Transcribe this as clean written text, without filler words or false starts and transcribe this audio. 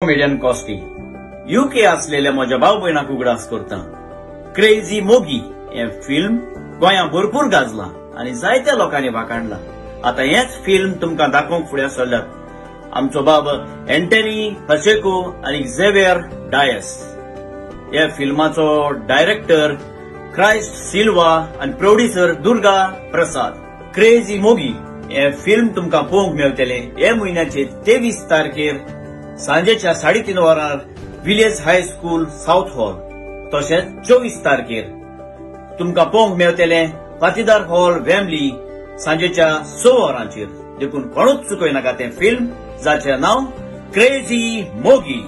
Comedian कॉस्टी UK असलेल्या म्हज्या भाव भयणाक उगडास करता. क्रेझी मोगी हें फिल्म गोंया भरपूर गाजलां आनी जायत्या लोकांनी वाखाणलां. आतां हेंच फिल्म तुमकां दाखोवंक फुडें सरल्यात आमचो बाब एंटनी पचेको आनी झेवियर डायस. ह्या फिल्माचो डायरेक्टर क्रायस्ट सिल्वा आनी प्रोड्युसर दुर्गा प्रसाद. क्रेझी मोगी हें फिल्म तुमकां पळोवंक मेळटलें हे म्हयन्याचे 23 तारखेर सांजेच्या 3:30 वरार village high school south hall. तशेंच 24 तारखेर तुमकां पळोवंक मेळटलें पातीदार हॉल वेम्बली सांजेच्या 6 वरांचेर. देखून कोणूच चुकयनाका तें फिल्म जाचें नांव क्रेझी मोगी.